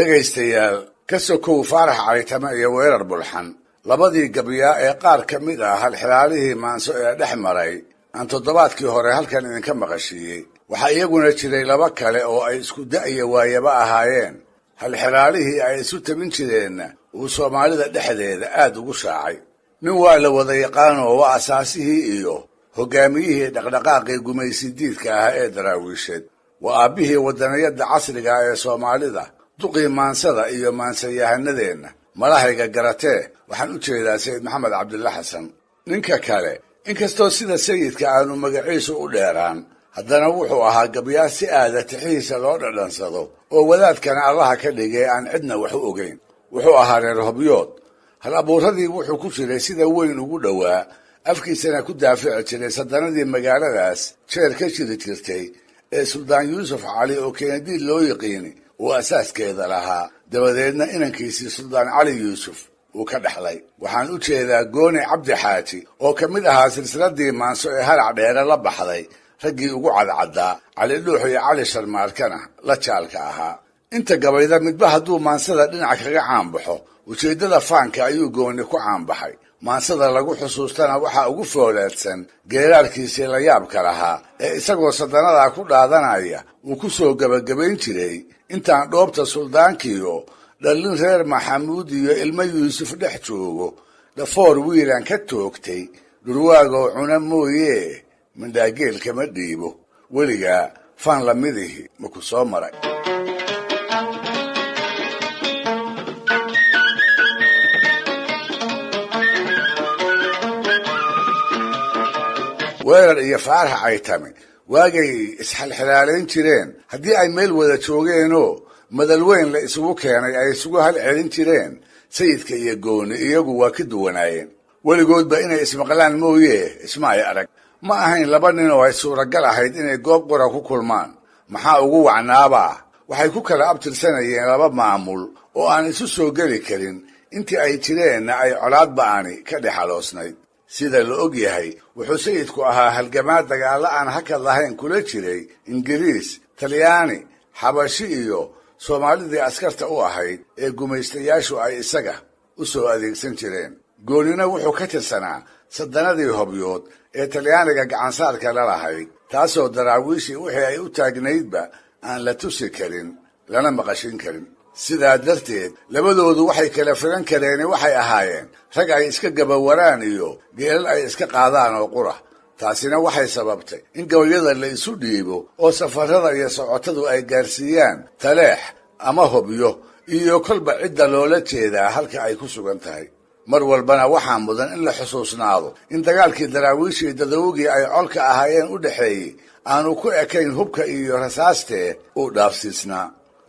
Dhegaystayaal, ka sokow Faarax Caytame iyo Weerar Bulxan, labadii gabyaa ee qaar ka mid ah halxilaalihii maanso ee dhex maray aan toddobaadkii hore halkan idinka maqashiiyey, waxaa iyaguna jiray laba kale oo ay isku da'ya waayaba ahaayeen, halxilaalihii ay isu tabin jireenna uu Soomaalida dhexdeeda aad ugu shaacay. Nin waa la wada yaqaanoo waa asaasihii iyo hoggaamiyihii dhaqdhaqaaqii gumaysidiidka ahaa ee Daraawiisheed, waa aabbihii waddaniyadda casriga ee Soomaalida, duqii maansada iyo maansayahanadeenna. Malahayga garatee, waxaan u jeedaa Sayid Maxamed Cabdilla Xasan. Ninka kale, inkastoo sida sayidka aanu magaciisu u dheeraan, haddana wuxuu ahaa gabyaa si aada tixihiisa loo dhadhansado oo wadaadkana Allaha ka dhigay aan cidna wax u ogeyn. Wuxuu ahaa reer Hobyood. Hal abuuradii wuxuu ku jiray sida weyn ugu dhowaa, afkiisana ku daafici jiray sadanadii magaaladaas jeer ka jiri jirtay ee Suldaan Yuusuf Cali oo Keenadiid loo yiqiini uu asaaskeeda lahaa, dabadeedna inankiisii Suldaan Cali Yuusuf uu ka dhexlay. Waxaan u jeedaa Gooni Cabdi Xaaji oo ka mid ahaa silsiladii maanso ee Harac Dheere la baxday raggii ugu cadcaddaa, Cali Dhuux iyo Cali Sharmaarkana la jaalka ahaa. Inta gabayda midba hadduu maansada dhinac kaga caanbaxo, ujeeddada faanka ayuu Gooni ku caanbaxay. Maansada lagu xusuustana waxaa ugu foolaadsan geeraarkiisii la yaabka lahaa ee isagoo sadanadaa ku dhaadanaya uu ku soo gebagabayn jiray: intaan dhoobta suldaankiyo dhallin reer Maxamuud iyo ilmo Yuusuf dhex joogo, dhafoor wiilan ka toogtay dhurwaagoo cuna mooyee, mindhaageel kama dhiibo. Weligaa faan lamidihi maku soo maray? Weerar iyo Faarax Caytame waagay isxalxilaalayn jireen, haddii ay meel wada joogeenoo madal weyn la isugu keenay ay isugu hal celin jireen, sayidka iyo Gooni iyagu waa ka duwanaayeen. Weligoodba inay ismaqlaan mooyee isma ay arag. Ma ahayn laba nin oo ay suuragal ahayd inay goob qura ku kulmaan. Maxaa ugu wacnaabaa? Waxay ku kala abtirsanayeen laba maamul oo aan isu soo geli karin, intii ay jireenna ay colaad ba'ani ka dhex aloosnayd. Sida la og yahay, wuxuu sayidku ahaa halgamaa dagaallo aan hakad lahayn kula jiray Ingiriis, Talyaani, Xabashi iyo Soomaalidii askarta u ahayd ee gumaystayaashu ay isaga u soo adeegsan jireen. Goonina wuxuu ka tirsanaa sadanadii Hobyood ee Talyaaniga gacansaarka la lahayd, taasoo Daraawiishii wixii ay u taagnaydba aan la tusi karin lana maqashin karin. Sidaa darteed labadoodu waxay kala filan kareeni waxay ahaayeen rag ay iska gabawaraan iyo geelal ay iska qaadaan oo qura. Taasina waxay sababtay in gabayada la isu dhiibo oo safarada iyo socotadu ay gaarsiiyaan Taleex ama Hobyo iyo kolba cidda loola jeedaa halka ay ku sugan tahay. Mar walbana waxaa mudan in la xusuusnaado in dagaalkii Daraawiishii dadawgii ay colka ahaayeen u dhexeeyey aanu ku ekayn hubka iyo rasaastee uu dhaafsiisnaa.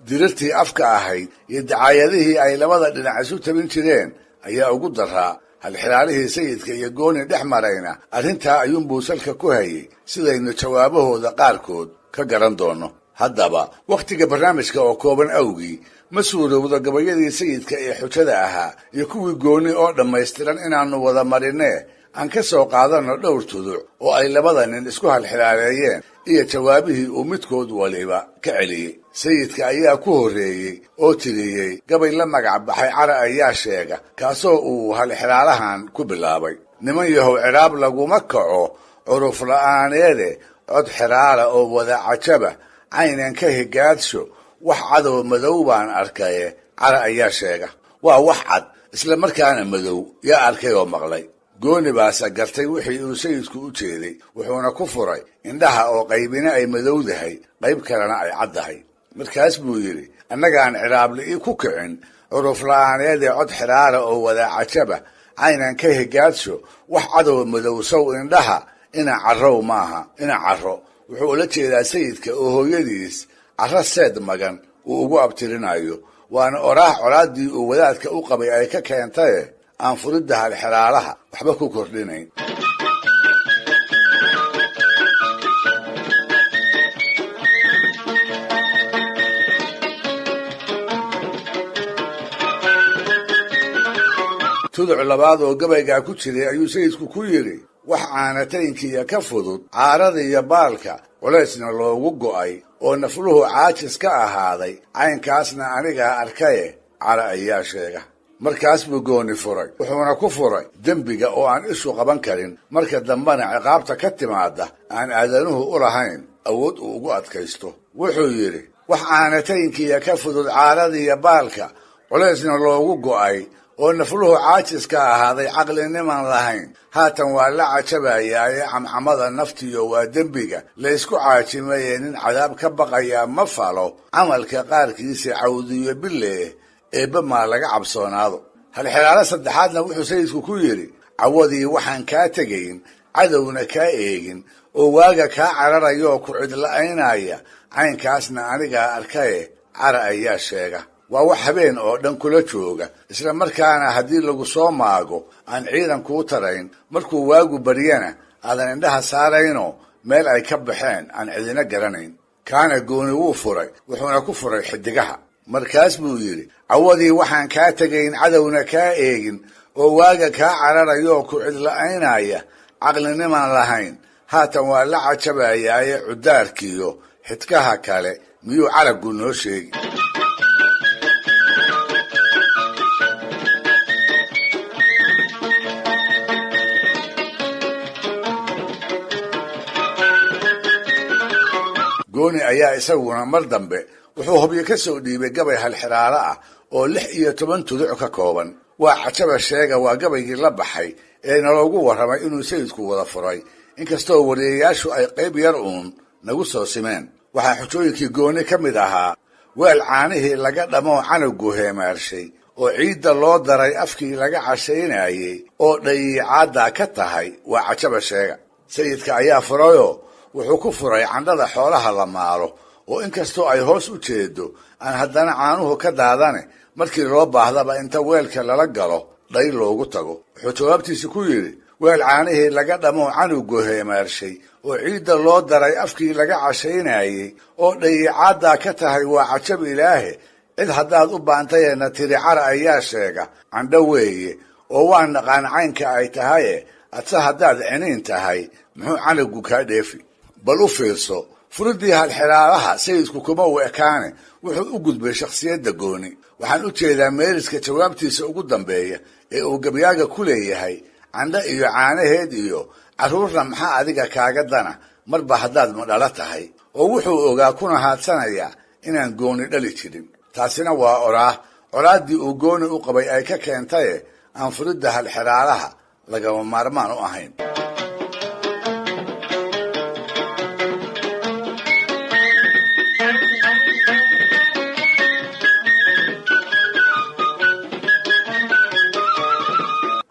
Dirirtii afka ahayd iyo dacaayadihii ay labada dhinac isu tabin jireen ayaa ugu daraa. Halxilaalihii sayidka iyo Gooni dhex marayna arrintaa ayuunbuu salka ku hayay, sidaynu jawaabahooda qaarkood ka garan doonno. Haddaba wakhtiga barnaamijka oo kooban awgii, ma suurowdo gabayadii sayidka ee xujada ahaa iyo kuwii Gooni oo dhammaystiran inaannu wada marinee, aan ka soo qaadanno dhowr tuduc oo ay labada nin isku halxilaaleeyeen iyo jawaabihii uu midkood waliba ka celiyey. Sayidka ayaa ku horreeyey oo tiriyey gabay la magac baxay Cara Ayaa Sheega, kaasoo uu halxilaalahan ku bilaabay: niman yahow, ciraab laguma kaco curuf la'aaneede, cod xiraala oo wada cajaba caynan ka higaadsho, wax cadow madow baan arkaye, Cara ayaa sheega. Waa wax cad isla markaana madow, yaa arkay oo maqlay? Gooni baase gartay wixii uu sayidku u jeeday, wuxuuna ku furay indhaha oo qaybina ay madowdahay, qayb kalena ay caddahay. Markaas buu yidhi: annagaan ciraabli-i ku kicin curuf la'aaneedee, cod xiraala oo wada cajaba caynan ka higaadsho, wax cadow madow sow indhaha ina carrow maaha. Ina Carro wuxuu ula jeedaa sayidka oo hooyadiis Carro Seed Magan uu ugu abtirinayo, waana oraah colaaddii uu wadaadka u qabay ay ka keentaye aan furidda halxiraalaha waxba ku kordhinayn. Tuduc labaad oo gabaygaa ku jiray ayuu sayidku ku yidhi: wax caanataynkiiyo ka fudud caarada iyo baalka culaysna loogu go'ay oo nafluhu caajis ka ahaaday, caynkaasna anigaa arkaye cara ayaa sheega. Markaas buu Gooni furay, wuxuuna ku furay dembiga oo aan ishu qaban karin, marka dambena ciqaabta ka timaadda aan aadanuhu u lahayn awood uu ugu adkaysto. Wuxuu yidhi: wax caanataynkiiya ka fudud caaradiiyo baalka, culaysna loogu go'ay oo nafluhu caajiska ahaaday, caqliniman lahayn haatan waa la cajabayaaye, camcamada naftiyo waa dembiga laysku caajimaye, nin cadaab ka baqayaa ma falo camalka qaarkiisa, cawdiyo bileeh eebba maa laga cabsoonaado. Halxiraalo saddexaadna wuxuu sayidku ku yidhi: cawadii waxaan kaa tegayn, cadowna kaa eegin, oo waaga kaa cararayoo ku cidla'aynaya, caynkaasna anigaa arkaye cara ayaa sheega. Waa wax habeen oo dhan kula jooga, isla markaana haddii lagu soo maago aan ciidan kuu tarayn, markuu waagu baryana aadan indhaha saaraynoo meel ay ka baxeen aan cidina garanayn. Kaana Gooni wuu furay, wuxuuna ku furay xidigaha. Markaas buu yidhi: cawadii waxaan kaa tegayn, cadowna kaa eegin, oo waaga kaa cararayoo ku cidla'aynaya, caqlinimaan lahayn haatan waa la cajabayaaye, cudaarkiyo xidkaha kale miyuu carabku noo sheegi. Gooni ayaa isaguna mar dambe wuxuu hobyo ka soo dhiibay gabay halxiraalo ah oo 16 tuduc ka kooban. Waa cajaba sheega, waa gabaygii la baxay ee naloogu warramay inuu sayidku wada furay, inkastoo wariyayaashu ay qayb yar uun nagu soo simeen. Waxaa xujooyinkii Gooni ka mid ahaa: weel caanihii laga dhamoo canugu heemaarshay, oo ciidda loo daray afkii laga cashaynayey, oo dhayiicaaddaa ka tahay, waa cajaba sheega. Sayidka ayaa furayoo wuxuu ku furay candhada xoolaha la maalo, oo inkastoo ay hoos u jeedo aan haddana caanuhu ka daadane, markii loo baahdaba inta weelka lala galo dhay loogu tago. Wuxuu jawaabtiisa ku yidhi: weel caanihii laga dhamoo canugu heemaarshay, oo ciidda loo daray afkii laga cashaynayey, oo dhayiicaaddaa ka tahay, waa cajab ilaahe. Cid haddaad u baantayena tiri cara ayaa sheega, candho weeye oo waa naqaan caynka ay tahaye, adse haddaad ciniin tahay muxuu canugu kaa dheefi. Bal u fiirso furidii halxiraalaha, sayidku kuma u ekaane, wuxuu u gudbay shakhsiyadda Gooni. Waxaan u jeedaa meeriska jawaabtiisa ugu dambeeya ee uu gabyaaga ku leeyahay: candho iyo caanaheed iyo carruurna maxaa adiga kaaga dana, marba haddaad madhalo tahay. Oo wuxuu ogaa kuna haadsanayaa inaan Gooni dhali jirin. Taasina waa oraah colaaddii uu Gooni u qabay ay ka keentaye aan furidda halxiraalaha lagama maarmaan u ahayn.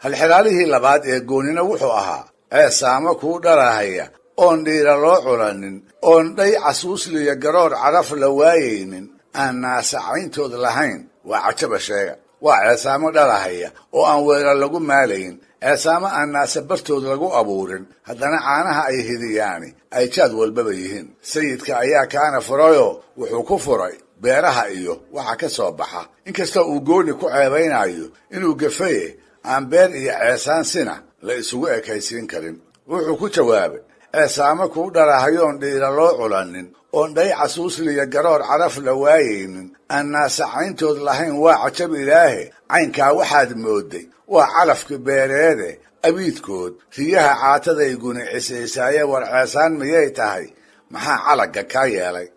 Halxiraalihii labaad ee Goonina wuxuu ahaa: ceesaamo kuu dharahaya oon dhiira loo culanin, oon dhay casuusliya garoor caraf la waayaynin, aan naasacayntood lahayn, waa cajaba sheega. Waa ceesaamo dhalahaya oo aan weerar lagu maalayn, ceesaamo aan naasa bartood lagu abuurin, haddana caanaha ay hidiyaani ay jaad walbaba yihiin. Sayidka ayaa kaana furayoo wuxuu ku furay beeraha iyo waxa ka soo baxa, inkastoo uu Gooni ku ceebaynayo inuu gafaye aan beer iyo ceesaan sina la isugu ekaysiin karin. Wuxuu ku jawaabay: ceesaamo kuu dharahayoon dhiira loo culanin, oon dhay casuusliya garoor caraf la waayaynin, aan naasacayntood lahayn, waa cajab ilaahe. Caynkaa waxaad mooday waa calafki beereede, abiidkood riyaha caatadayguni cisaysaaye, war ceesaan miyay tahay, maxaa calagga kaa yeelay?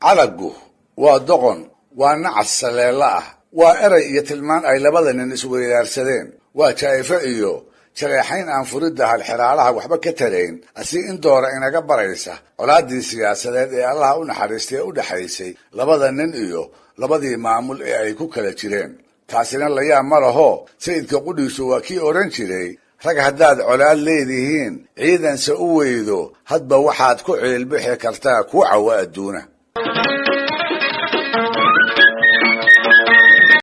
Calaggu waa doqon, waa nacas saleello ah, waa eray iyo tilmaan ay labada nin isweydaarsadeen, waa jaa'ifo iyo jareexayn aan furidda halxiraalaha waxba ka tarayn, asi in doora inaga baraysa colaaddii siyaasadeed ee Allaha u naxariistay ee u dhexaysay labada nin iyo labadii maamul ee ay ku kala jireen. Taasina layaab ma laho, sayidka qudhiisu waa kii odhan jiray: rag haddaad colaad leedihiin ciidanse u weydo, hadba waxaad ku ciilbixi kartaa kuu cawo adduuna.